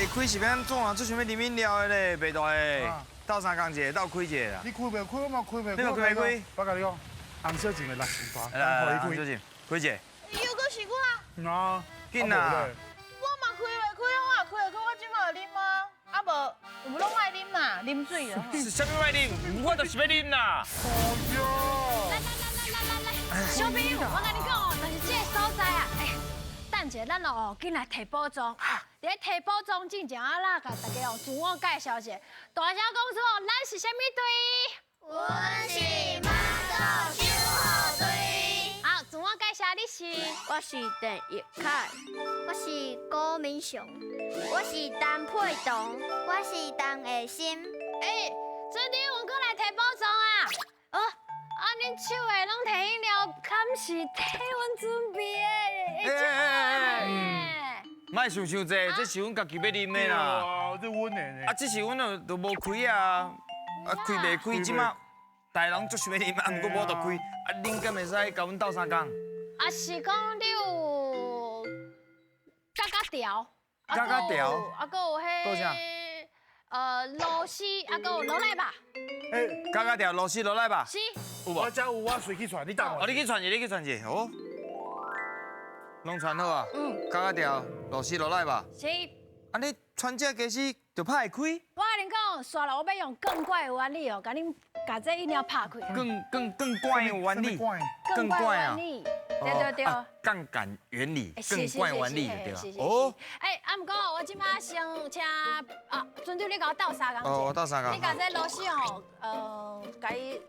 袂開是欲按怎啊？足想欲啉飲料的咧，白大的，鬥相共一个，鬥開一个啦。你開袂開，我嘛開袂開。你嘛開袂開？我共你講，洪小靜的60萬，來，予伊開。洪小靜，開一个。又閣是我。啊。緊啦。我嘛開袂開，我也開袂開，我這馬有啉啊。啊無，有攏莫啉啦，啉水就好。是啥物莫啉？我就是欲啉啦。來來來來來來來，小朋友，我共你講哦，就是這个所在啊。哎，等一下，咱哦，緊來提寶藏。佇咧提寶藏進前啊，咱共大家哦自我介紹一下。大聲講出哦，咱是啥物隊？阮是媽祖守護隊。好，自我介紹，你是？我是鄧奕凱，我是郭明雄，我是陳佩彤，我是陳藝心。哎，這陣阮閣來提寶藏啊！哦，啊，恁手的攏提飲料，敢是替阮準備的？欸欸欸！莫想傷濟，這是阮家己欲啉的啦。啊，這阮的呢。啊，只是阮都無開啊，啊開袂開，這馬大人足想欲啉，啊，毋過無得開。啊，恁敢會使共阮鬥相共？啊，是講你有角仔條？角仔條？啊，閣有彼个？螺絲，啊，閣有羅賴吧？欸，角仔條、螺絲、羅賴吧？是。有無？我遮有，我隨去傳，你等我。哦，你去傳者，你去傳者，好。攏傳好啊。嗯。角仔條、螺絲、羅賴吧？是。啊，你傳這家私就拍會開？我共恁講，煞落我欲用更怪的原理哦，共恁共這飲料拍開。更更更怪的原理。更怪原理。對對對。槓桿原理，更怪原理，對吧？哦。欸，啊，毋過我這馬先請啊，船長你共我鬥相共。哦，我鬥相共。你共這螺絲哦，共伊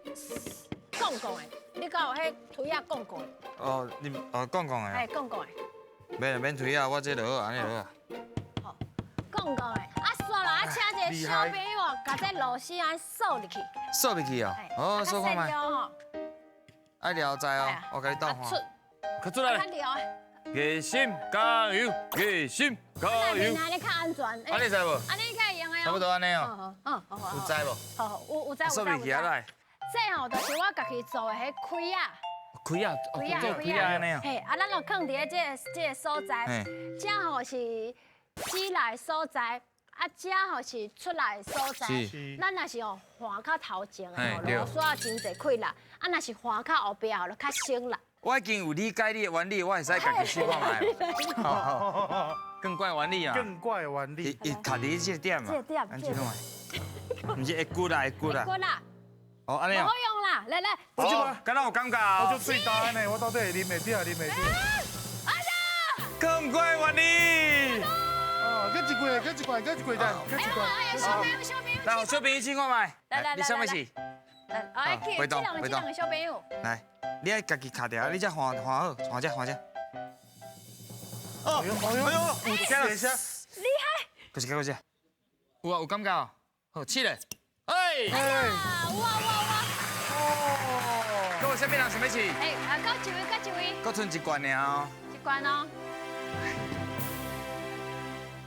摃摃的，你敢有彼槌仔摃摃的？哦，你哦摃摃的。嘿，摃摃的。免免槌仔，我這就好，按呢就好。好，摃摃的。啊，煞落啊，請一个小朋友哦，共這螺絲按呢掃入去。掃入去哦。哦，掃看覓。愛聊知哦，我共你鬥看。快出來！愛心加油，愛心加油！按呢較安全。按呢知無？按呢較會用的。差不多按呢哦。嗯，好好。有知無？好好，有知有知。掃入去啊來。這吼就是我家己做的彼開仔。開仔，開仔，開仔按呢哦。嘿，啊，咱就囥佇咧這个所在，這吼是進來的所在，啊，這吼是出來的所在。咱若是哦換較頭前的吼，路煞真濟氣力；啊，若是換較後壁吼，就較省力。我已經有理解你的原理，我會使家己試看覓。好，更怪原理啊！更怪原理。伊卡佇這個點嘛。這個點。按這種的。毋是會骨啦，會骨啦。骨啦。哦，按呢。無好用啦，來來。哦，敢若有感覺。我就最大呢，我到底會啉袂著，啉袂著。哎呀！更怪原理。哦，閣一罐，閣一罐，閣一罐，閣一罐。哎呀，小朋友，小朋友。來，小朋友試看覓。來來來。你啥物事？來，哎，去，這兩個，這兩個小朋友。來。你愛家己卡著，你才換換好，換這換這。哦，哎呦，有聲，厲害！閣一個，閣一個，有啊，有感覺哦。好，試咧。哎，哇哇哇！哦，閣有啥物人想欲試？哎，啊，閣一位，閣一位。閣賰一罐爾哦。一罐哦。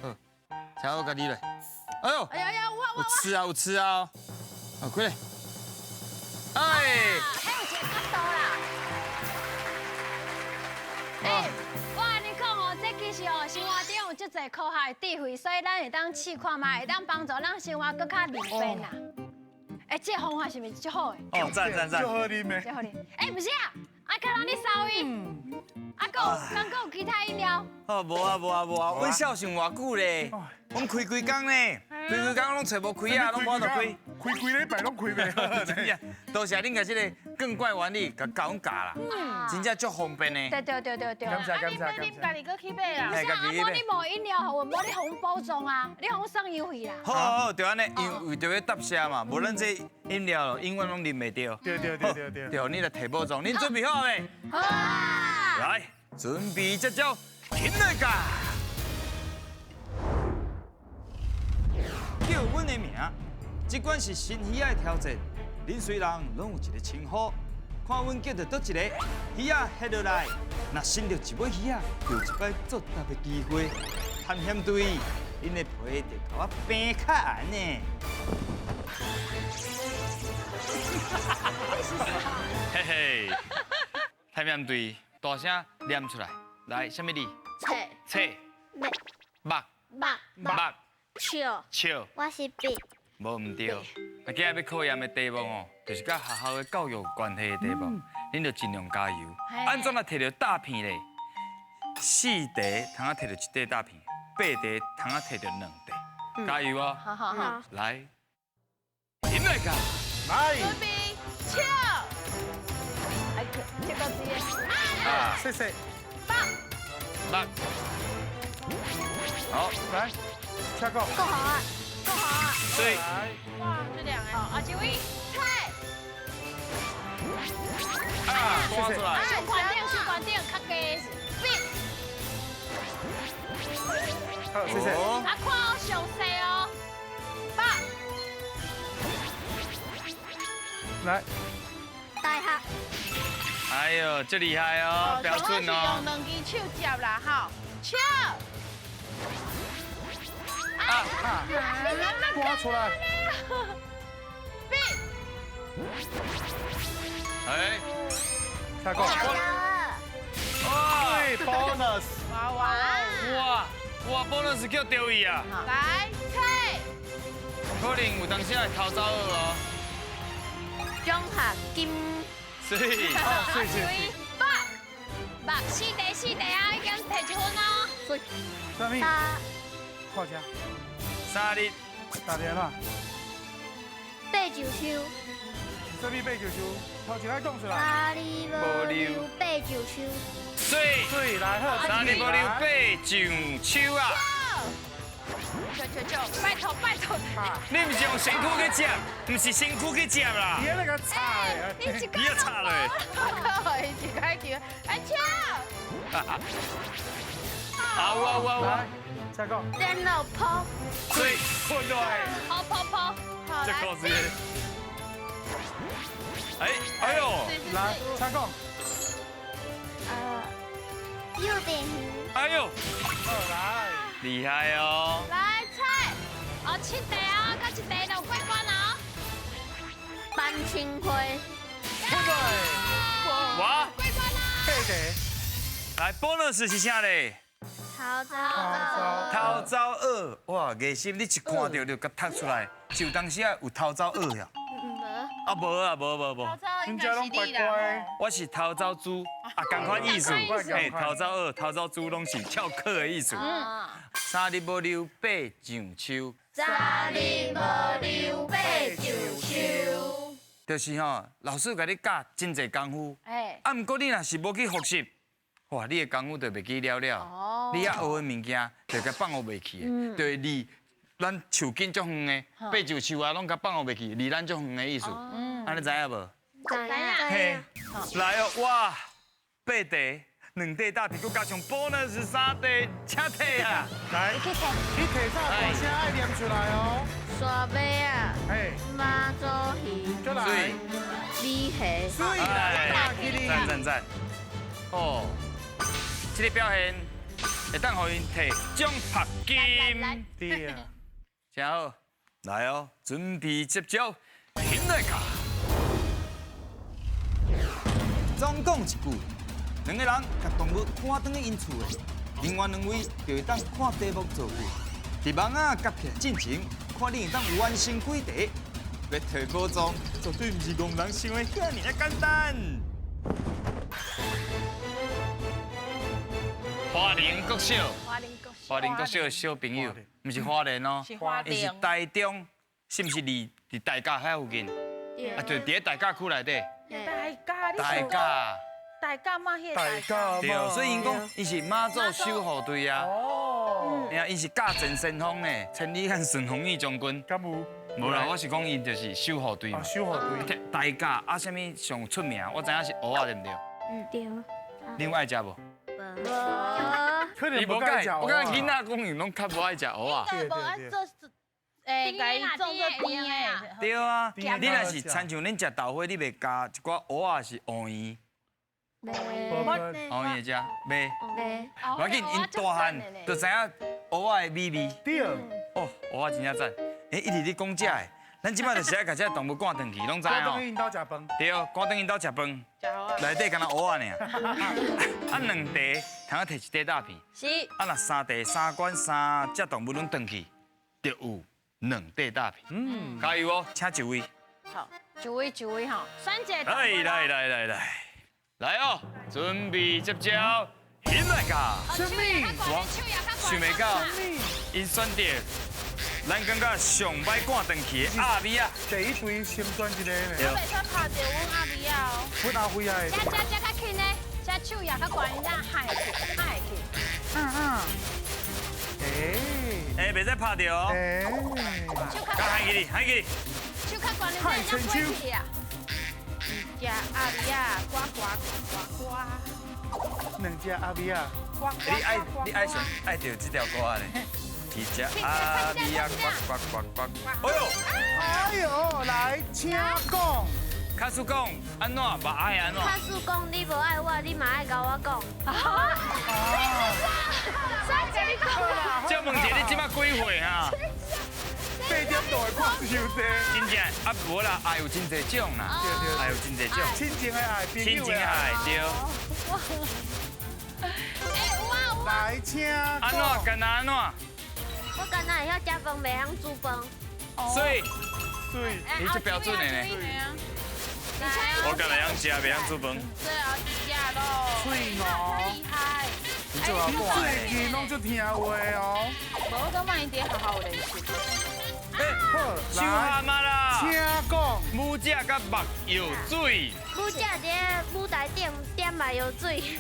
好，請我共你來。哎呦，哎呀呀，哇哇！有刺啊，有刺啊！哦，開咧。哎，彼有一个角度啦。哎，我共你講哦，這其實哦，生活中有足濟科學的智慧，所以咱會當試看覓，會當幫助咱生活閣較靈便啦。哎，這個方法是毋是足好的？哦，讚讚讚，足好啉的。足好啉。哎，毋是啊，啊，可能你三位，啊，閣有，敢閣有其他飲料？哦，無啊無啊無啊，阮孝順偌久咧，阮開規工呢，開規工攏揣無開啊，攏無法度開，開幾禮拜攏開袂好。真正，多謝恁共這个更怪原理，共教阮教啦，真正足方便的。對對對對對。感謝感謝感謝。家己閣去買啦。毋是啊，啊無你無飲料，予阮，無你予阮補助啊，你予阮算優惠啦。好好好，就按呢，因為著欲答謝嘛，無咱這飲料永遠攏啉袂著。對對對對對。對，你來提寶藏，恁準備好未？好啊。來，準備這招，起來噶！叫阮的名，這款是新魚仔的挑戰。恁雖人攏有一个稱呼，看阮叫著佗一个魚仔翕落來，若伸著一尾魚仔，就有一擺作答的機會。探險隊，恁的皮就共我平較硬呢。嘿嘿，探險隊，大聲念出來，來，啥物字？冊冊目目目目笑。笑。我是笔。無毋對。啊，今日欲考驗的題目哦，就是佮學校的教育有關係的題目，恁就盡量加油。按怎來提著詐騙咧？四題通啊提著一塊詐騙，八題通啊提著兩塊。加油哦！好好好，來，點來㗎？來，準備，笑。來，這個字。啊，謝謝。八。八。好，來，下個。夠好啊，夠好啊。對。哇，這兩個。好，阿這位。菜。啊，掛出來。小關點，小關點，較低。變。好，謝謝。啊，看好詳細哦。八。來。大學。哎呦，這厲害哦，標準哦。用兩隻手接啦，吼，手。啊！掛出來。變。哎。下個。哇，bonus。哇哇哇哇，bonus 叫丟伊啊！來，菜。可能有當時會偷走哦。獎學金。是。好，謝謝。八八四題四題啊，已經提一分哦。水。啥物？看下。三日。三日啦。爬上樹。啥物爬上樹？頭前愛講出來。三日無溜爬上樹。水。水來好。三日無溜爬上樹啊！笑笑笑，拜託拜託。你毋是用身軀去接，毋是身軀去接啦。你那個插，你一你也插咧。我一開球，來笑。啊有啊有啊有啊。下個。電腦鋪。水。困落來。好泡泡。這個是。哎哎呦，來，請講。幼稚園。哎呦，好來。厲害哦。來菜，哦七題啊，到一題就過關哦。班親會。哇，過關啦。八題。來，bonus 是啥咧？頭走。頭走蚵，哇，藝心你一看到就共讀出來，就有當時啊有頭走蚵呀。啊無啊無無無，頭走應該是你啦。我是頭走豬，啊仝款意思，嘿，頭走蚵、頭走豬攏是翹課的意思。三日無溜爬上樹。三日無溜爬上樹。就是吼，老師共你教真濟功夫，啊，毋過你若是無去復習，哇，你的功夫就袂記了了。哦。你遐學的物件就共放予袂去的，就會離咱樹根足遠的，爬上樹啊，攏共放予袂去，離咱足遠的意思。嗯。按呢知影無？知影。嘿，來哦，哇，八題，兩塊大皮，閣加上 bonus 三塊，請提啊！來，去提啥？大聲愛念出來哦。沙尾啊，嘿，媽祖魚，再來，米蝦，水啦，讚讚讚！哦，這個表現會當予𪜶提獎學金。對啊，真好，來哦，準備接招，停來卡。總講一句，兩个人共動物趕轉去𪜶厝的，另外兩位就會當看題目造句。佇網仔夾起來進前，看你會當完成幾題。欲提寶藏，絕對毋是戇人想的遐爾仔簡單。花蓮國小，花蓮國小的小朋友，毋是花蓮哦，伊是台中，是毋是離佇大甲遐附近？啊，就佇咧大甲區內底。大甲，大甲，大甲媽彼個大甲。對，所以𪜶講伊是媽祖守護隊啊。哦。伊是教前先鋒呢，千里眼順風耳將軍。敢有？無啦，我是講𪜶就是守護隊嘛。守護隊。大甲啊，啥物上出名？我知影是蚵仔對毋對？嗯，對。你有愛食無？無。伊無愛，我感覺囡仔講𪜶攏較無愛食蚵仔。應該無愛做，欸，共伊做做甜的。對啊，你若是親像恁食豆花，你袂加一寡蚵仔是芋圓。袂。芋圓會食？袂。袂。無要緊，𪜶大漢就知影蚵仔的美味。對。哦，蚵仔真正讚。欸，一直咧講食的，咱這擺就是愛共這動物趕轉去，攏知哦。趕轉去𪜶兜食飯。對，趕轉去𪜶兜食飯。內底敢若蚵仔爾。啊，兩塊通啊提一塊大片。是。啊，若三塊三關三隻動物攏轉去，就有两块大片。嗯，加油哦，请一位。好，一位一位吼，选一个。来来来来来，来哦，准备接招，起来噶。什么？我想袂到，𪜶选择咱感觉上歹赶转去的鸭尾仔。第一队先选一个呢。我袂使拍著阮鸭尾仔哦。阮阿辉啊。这这这较轻呢，这手也较悬，咱害去害去。嗯嗯。哎。哎，袂使拍著哦。哎。手较。害去你，害去。手较悬，你变成飞去啊。一只鸭尾仔，呱呱呱呱。两只鸭尾仔。你爱你爱上爱著这条歌咧。一只鸭尾仔，呱呱呱呱。哎呦！哎呦，来，请讲。卡叔讲，按怎嘛爱按怎？卡叔讲，你无爱我，你嘛爱共我讲。请问一下，你这马几岁啊？八点多会看伤济。真正啊，无啦，爱有真济种啦，爱有真济种。亲情的爱，亲情的爱，对。哎，有啊有啊。来，请讲。按怎？干焦按怎？我干焦会晓食饭，袂晓煮饭。所以，所以，你这标准的呢？我干焦会晓食，袂晓煮饭。对啊，一只咯。水哦。厉害。你最近拢足听话哦。无，我感觉𪜶伫学校有练习。好，收蛤仔啦。请讲。舞者佮目药水。舞者伫舞台顶点目药水。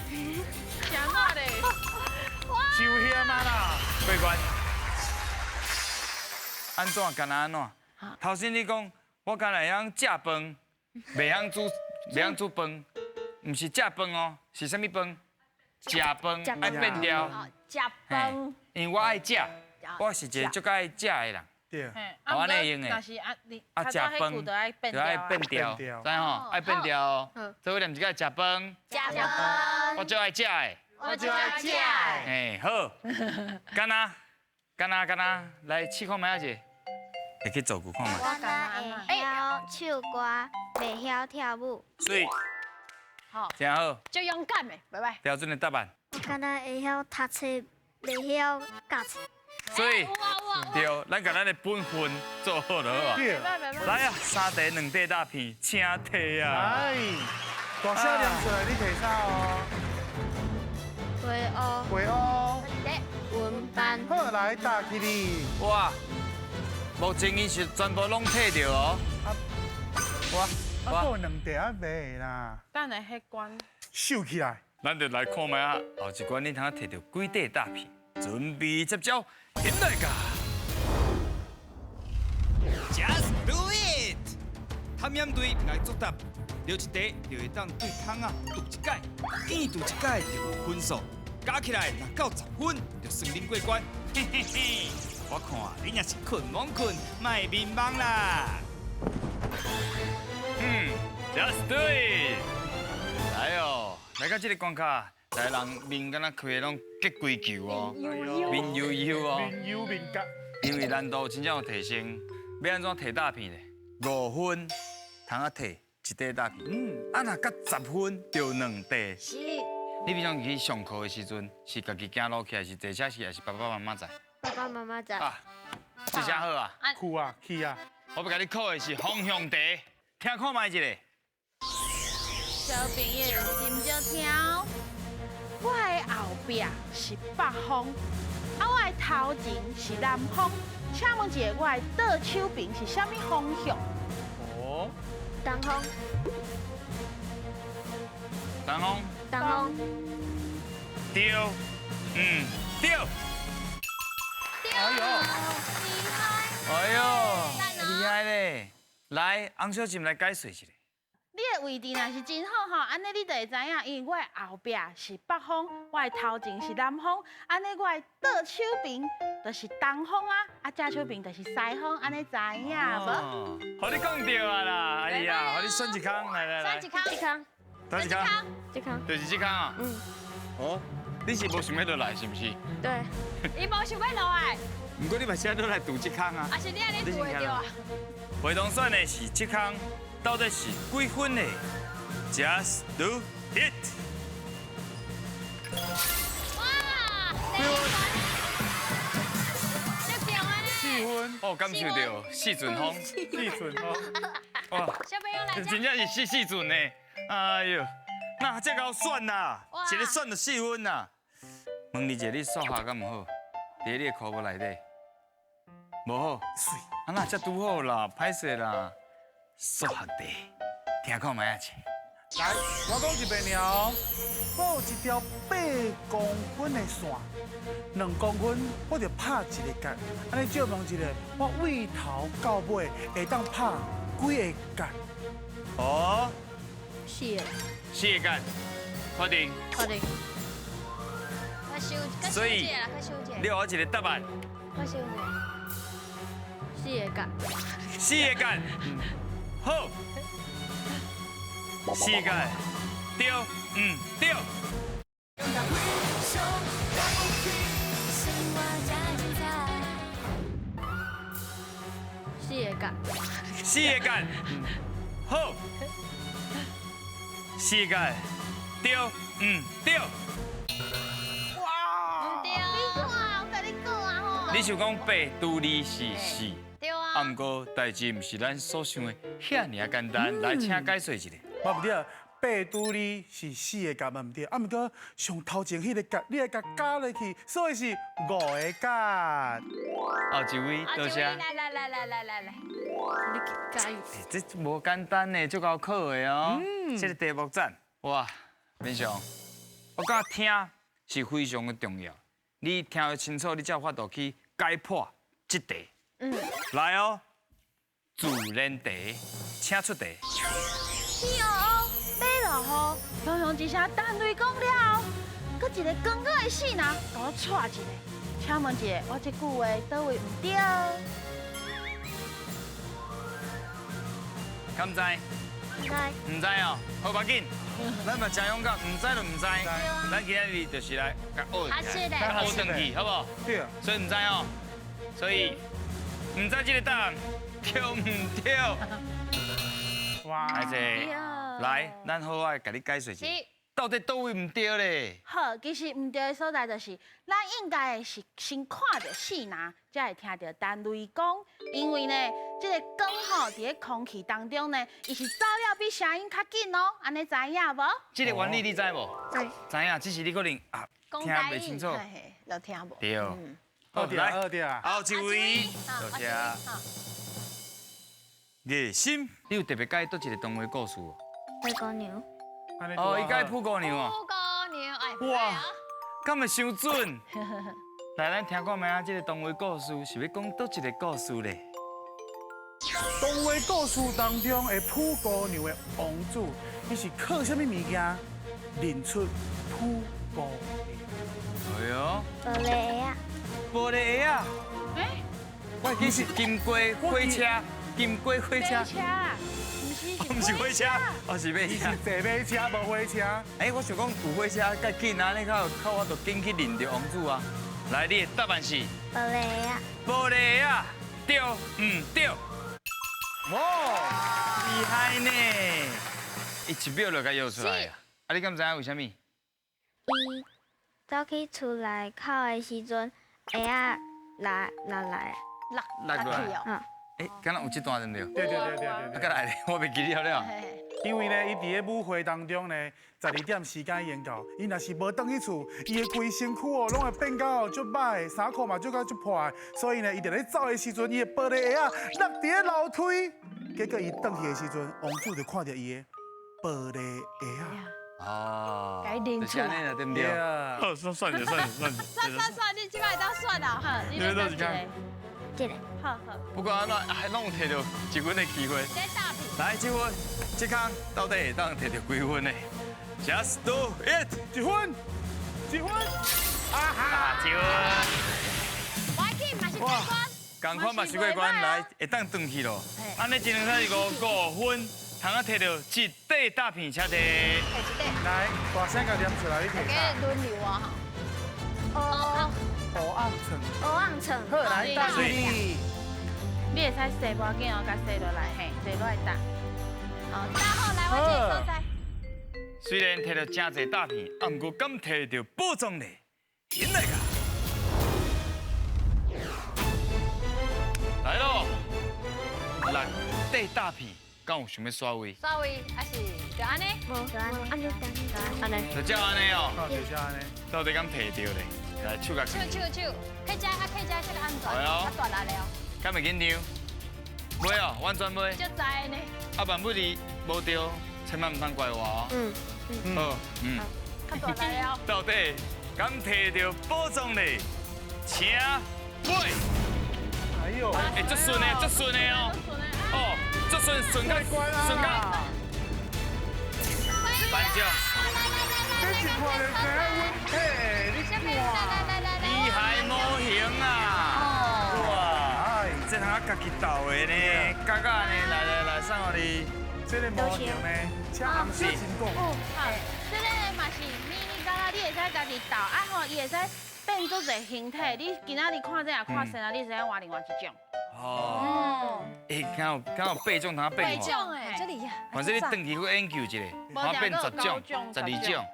啥话咧？收险啊啦。过关。按怎？干焦按怎？头先你讲，我干焦会晓食饭，袂晓煮，袂晓煮饭，毋是食饭哦，是啥物饭？食饭爱变调。食饭。因为我爱食，我是一个足爱食的人。对。哦，按呢用的。若是啊，你啊，食饭就爱变调，知吼？爱变调哦。做伙念一个食饭。食饭。我足爱食的。我足爱食的。嘿，好。干焦，干焦，干焦，来试看觅仔者。会去做句看觅。我干焦会晓唱歌，袂晓跳舞。水。好。真好。足勇敢的，拜拜。标准的答案。我干焦会晓读册，袂晓教册。所以，对，咱共咱的本分做好就好啊。来啊，三块两块大片，请提啊。哎，大声念出来，你提啥哦？回乌。回乌。文班。好，来打起你。哇，目前伊是全部拢提著哦。哇，啊，阁有两块啊，袂啦。等下彼关。收起来。咱就来看觅仔，后一关你通提著几块大片？准备接招，起来噶！Just do it！探险队来作答，著一题就会当对窗仔揬一改，见揬一改就有分数，加起来若够10分，就算恁过关。嘿嘿嘿，我看恁也是困懵困，莫眠梦啦。嗯，Just do it！来哦，来到这个关卡。来人面敢若开的拢结规球哦，面油油哦，面油面角。因为难度真正有提升，欲按怎提大片咧？5分通啊提一块大片，啊若佮10分就2块。是。你平常去上课的时阵，是家己行路去，还是坐车去，还是爸爸妈妈载？爸爸妈妈载。啊，这下好啊。去啊，去啊。我欲共你考的是方向题，听看觅一下。小朋友，斟酌听。我的后壁是北风，啊，我的头前是南风。请问一下，我的倒手边是啥物方向？哦，东风。东风。东风。对，嗯，对。哎呦，厉害！哎呦，厉害咧！来，翁小姐来解说一下。你的位置若是真好吼，按呢你就会知影，因为我的后壁是北风，我的头前是南风，按呢我的倒手边就是东风啊，啊正手边就是西风，按呢知影无？予你讲著啊啦，哎呀，予你选一空，来来来，选一空，这空，选一空，这空，就是这空啊。嗯。哦，你是无想欲落来是毋是？对。伊无想欲落来。毋过你嘛是爱落来揬这空啊。啊是你按呢揬会著啊？回东选的是这空。到底是几分呢？Just do it！哇，这强啊！是。分。我感受到四阵风。四阵风。哇，小朋友来。真正是四四阵呢。哎呦，那这够选啦，一个选就四分啦。问你一下，你数学敢毋好？伫你的科目内底，无好。啊，那才拄好啦，歹势啦。数学题，听看覓仔者。来，我讲一遍尔，我有一条8公分的线，2公分我就拍一个结。按呢借问一下，我对头到尾会当拍几个结？哦，四个。四个结，确定。确定。所以，你予我一个答案。我想者，四个结。四个结，好。四个，对，毋对。四个结。四个结，好。四个，对，毋对。哇！对，你看，我共你讲啊吼。你想讲八除二是四？对啊。啊，毋过代志毋是咱所想的遐尔简单。来，请解说一下。嘛毋对，八除二是四个结嘛毋对，啊，毋过上头前彼个结，你爱共加落去，所以是五个结。后一位，多谢。来来来来来来来，你加油。这无简单呢，足够考的哦。这个题目赞，哇，明雄，我感觉听是非常的重要。你听得清楚，你才有法度去解破这题。来哦，自然题，请出题。天哦，欲落雨，雄雄一声陈雷公了后，阁一个光阁的死人，共我掣一下。请问一下，我这句话佗位毋对？敢知？毋知。毋知哦，好，无要紧，咱嘛真勇敢，毋知就毋知。咱今仔日就是来共学，共学转去，好无？对。所以毋知哦，所以毋知这个答案对毋对？哇！来，咱好好共你解说一下，到底佗位毋对咧？好，其实毋对的所在就是，咱应该是先看著死人，才会听著陈雷公。因为呢，这个光吼伫咧空气当中呢，伊是走了比声音较紧哦，按呢知影无？这个原理你知无？知。知影，只是你可能啊听袂清楚，就听无。对。好，来，后一位，多谢。热心，你有特别佮意佗一个童话故事无？灰姑娘。哦，伊佮意灰姑娘哦。灰姑娘，哎，哇，敢会伤准？来，咱听看觅仔，这个童话故事是欲讲佗一个故事咧？童话故事当中的灰姑娘的王子，伊是靠啥物物件认出灰姑娘？哎呦，玻璃鞋仔。玻璃鞋仔。欸？我记是金龟火车。金龟火车，毋是火车，哦是马车，是坐马车无火车。哎，我想讲有火车较紧啊，你较较我就紧去认著王子啊。来，你的答案是？玻璃鞋仔。玻璃鞋仔，对毋对？哇，厉害呢！伊一秒就共摇出来啊！啊，你敢知影为啥物？伊走去厝内口的时阵，鞋仔落落来，落落去哦。哎，敢若有这段对毋对？对对对对对。啊，阁来咧，我袂记得了。因为呢，伊伫咧舞会当中呢，12点时间已经到，伊若是无转去厝，伊的规身躯哦，拢会变到足歹，衫裤嘛足甲足破的，所以呢，伊伫咧走的时阵，伊的玻璃鞋仔落伫咧楼梯，结果伊转去的时阵，王子就看著伊的玻璃鞋仔。哦，共伊认出来，对毋对？好，算算算算算算算，你这摆当算啦，好，你来一个。这个，好好。不管按怎，还拢有摕著一分的机会。来，这分，这空到底会当摕著几分呢？Just do it，一分，一分，啊哈，一分。我去嘛是过关。仝款嘛是过关，来会当转去咯。按呢，一两三四五，五分，通啊摕著一块大片，请提。一块。来，大声共念出来，你提。给轮流啊哈。哦。黑暗层。黑暗层。好，来，大你。你会使洗无要紧哦，共洗落来，嘿，洗落来打。好，大后来我这个所在。虽然摕著真济大片，啊，毋过敢摕著宝藏呢？进来个。來咯，六塊大片，敢有想欲刷位？刷位還是就按呢？無，就按呢，按呢，就照按呢哦。就照按呢。到底敢提著咧？來，手共。手手手，可以遮啊，可以遮這個安全，較大力了。敢會緊張？袂哦，完全袂。足知呢。啊，萬不離無著，千萬毋通怪我哦。嗯。好，嗯。較大力了。到底敢提著寶藏咧？請買。哎呦！欸，足順的，足順的哦。哦，足順順甲順甲。頒獎。這一看就知影阮提，你看。厲害模型啊！哇，這通家己鬥的呢，嘎嘎呢，來來來，送予你。這个模型呢，車紅色真講。這个嘛是迷你角仔，你會使家己鬥，啊吼，伊會使變做濟形體。你今仔日看這個看先啊，你會使換另外一種。哦。欸，敢有敢有八種通變？八種欸，這厲害。反正你轉去去研究一下，我變十種、12種，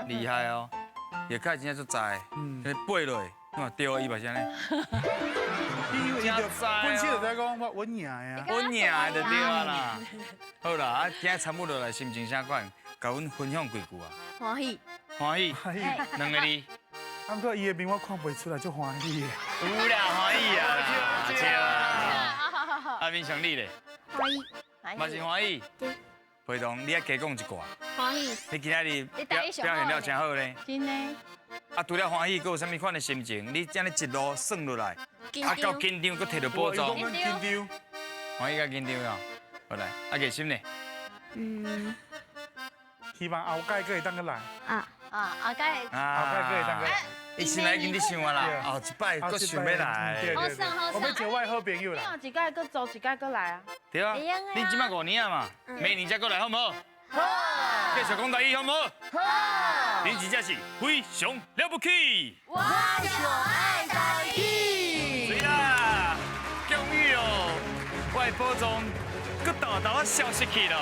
厲害哦。葉凱真正足知，嗯，背落，看對伊嘛是按呢。伊就本身就知講我穩贏的啊，穩贏的就對啊啦。好啦，啊，今日參與落來心情啥款？共阮分享幾句啊。歡喜。歡喜。兩個字。啊，毋過伊的面我看袂出來，足歡喜的。有啦，歡喜啊。對啊。啊，明祥你咧？歡喜。嘛是歡喜。對。培棟，你愛加講一寡。歡喜。你今仔日表表現了真好咧。真的。啊，除了歡喜，閣有啥物款的心情？你這樣一路算落來，啊，夠緊張，閣提著寶藏。緊張。歡喜佮緊張啊！好來，啊，藝心呢？嗯。希望後擺閣會當閣來。啊啊，後擺。後擺閣會當閣來。伊心內已經佇想啊啦，後一擺閣想欲來。好耍好耍。我欲招我的好朋友啦。你後一擺閣租一擺閣來啊？對啊。你這擺5年啊嘛，明年才閣來好毋好？好。繼續講台語好毋好？好。你真正是非常了不起。我就愛台語。對啦，終於哦，我的寶藏閣沓沓仔消失去咯。